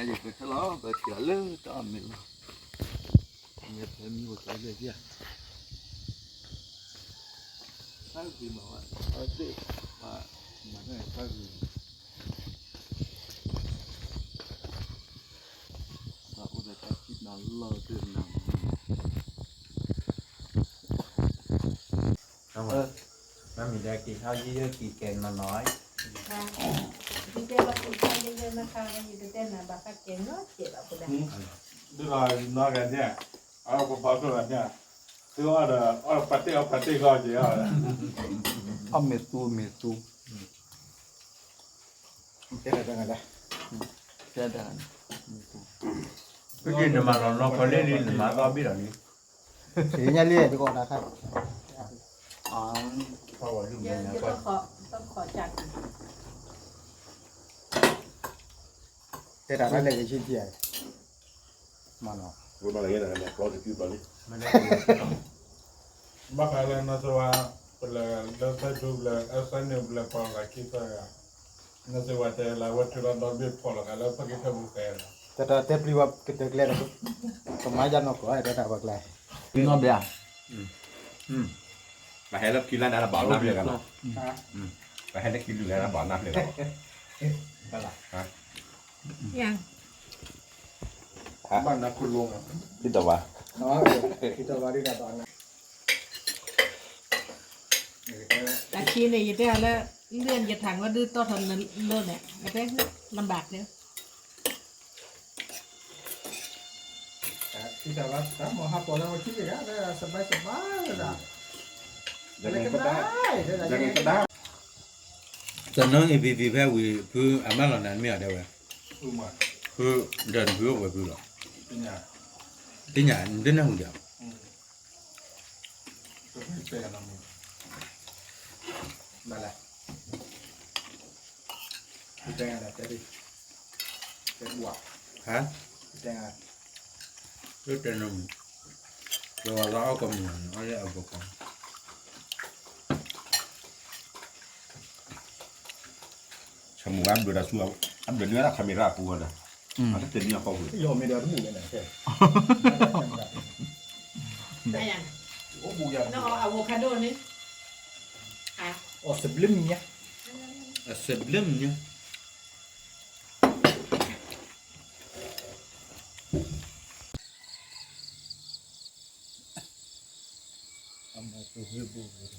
ပထလီၤ ပထံၣ်လီၤလၢတၢ်အီၣ်မ့ၤလီၤ, မ့ၢ်ဖဲမံအိၣ်တလၢယၤ, ဖးဂ့ၤမးဝဲ, ဖးသ့ၣ်, မၤတၢ်ဖးဂ့ၤ, ဘၣ်အိၣ်ဒီးတၢ်ထံၣ်နၤလီၤတနၤ, မ့ၢ်မ့ၢ်ဒီးက့ၤဟီယဲယဲက့ၤကဲနီၢ်နီၢ်, ဒ်လီၤနီၢ်ဂၤန့ၣ်, အပဘၣ်ဖျိလီၤန့ၣ်, သုအီၣ်ဒီး အီၣ်ပှၤတ့ၢ်အီၣ်ပှၤတ့ၢ်ဂီၢ်က့ၤအီၣ်, အီၣ်မ့ၢ်သူမ့ၢ်သူ, တဲတၢ်တဂၤဒၣ်, တဲတၢ်တဂၤန့ၣ်, ပက့ၤနမၤလီၤနီၢ်ခီလ့လံ နမၤသီဘ့ၣ်လီၤလံ, သ့ၣ်ညါလံတကီၢ်တၢ်ခါ, တဲတၢ်တၢ်လဲၣ်ဂ့ၤဆံတံၢ်, မ့ၢ်နီၢ်, ဘၣ်ဃးလၢနီၢ်စဝါ, ပလဲၤလၢသၢထူပလဲၤ အသၢနုာ်ပလဲၤဖီၣ်လီၤသးခံသၢဂၤ, နီၢ်စဝါတဲလၢအဝဲထုးလီၤဒီဘ့ၣ်ဖီၣ်လီၤသးလၢဖီၣ်က့ၤထၢၣ်ပူၤဃဲလီၤ, တၢ်တၢ်တဲပျံၤဝဲကတၢၢ်ကျဲဒီး, ကမၤယါနီၢ်ကီၢ်တဲတၢ်ပှၤကျဲ, နီၢ်ဘျါ, ပဟဲလၢခံလၢနၤဘၣ်နၢ်ဖျၢၣ်ဂၤလီၤ, ပဟဲလၢခံလၢနၤဘၣ်နၢ်ဖျၢၣ်ဂၤလီၤ, ဘၣ်နၢ်ခိၣ်လိၤ, ဖံတဝါ, ဖံတဝါဒ်တၢ်ဘၣ်နၢ် အခံန့ၣ် ယတဲအီၤလၢ လၢယထံၣ်ဝဲဒုးတီထီၣ်နလိၤန့ၣ် အတဲ လၢဘၣ်ကျဲ တနီၤအံၤ ပံၤပံၤဖဲဝံၤ ဖုအမါလီၤနၤ မ့ၢ်အီၤဒဲဝဲ, ဖုဒီးနဖုအိၣ်ဝဲဖုလီၤ, သ့ၣ်ညါ နတနၢ်ဟူဒံး ဟါ, လၢတဲနမုၢ်, လၢဝဲလၢအီၣ်ကမုၢ်န့ၣ် အီၣ်လၢအဘီကီ ဆၢမုၢ်ဝဲအဘျုးတၢ်ဆူ အဘျုးန့ၢ်ဝဲဒၣ် camera ပူၤဝဲဒီး အတတနံၤအဖီပူၤ လီၤမ့ၢ်ဒီးတဘူၣ်လဲၣ်န့ၣ် နအီၣ် avocado န့ၣ် အစဘျုးမံၤညါ အမၤတဟ့ဘိ တၢ်လီ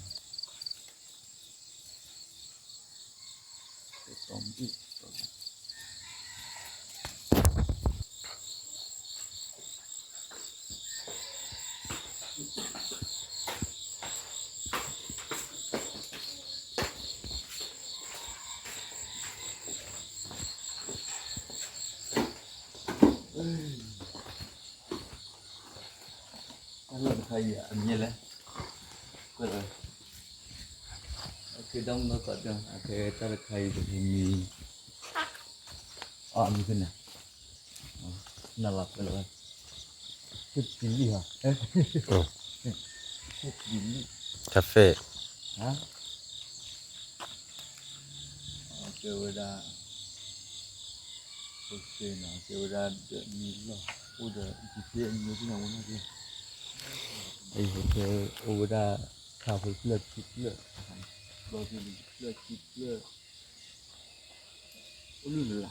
ၢ်တခါအံၤအမံၤလဲၣ်, ကွၢ်လၢ အကဲဒီမုၢ်နီၢ်သးဒၢ အကဲတၢ်တခါအံၤတမံၤမံၤ အမံၤဖဲန့ၣ် နလီၤဖဲလီၤဝဲ ဆ့ပတံလံဟီ ဆ့ပတံလံ cafe ဟါ ကဲဝဲဒၣ် ကဲဝဲဒၣ်ဒီးမံၤလီၢ် အိၣ်ဒီး GPS အမံၤသ့ၣ်ညါဝဲန့ၣ် အိၣ်ဝဲဒၣ် ခါဖိဖျၢၣ်ခံဖျၢၣ် ဘီဖျၢၣ်ခံဖျၢၣ် အိၣ်လုၢ်လၢ်လၢ်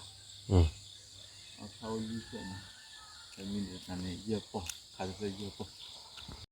အခါအိၣ်လွံၢ်ဖျၢၣ်န့ၣ် မံၤန့ၣ် ခါန့ၣ် ယဲၢ်ပီၢ် ခါတဖျၢၣ်ယဲၢ်ပီၢ်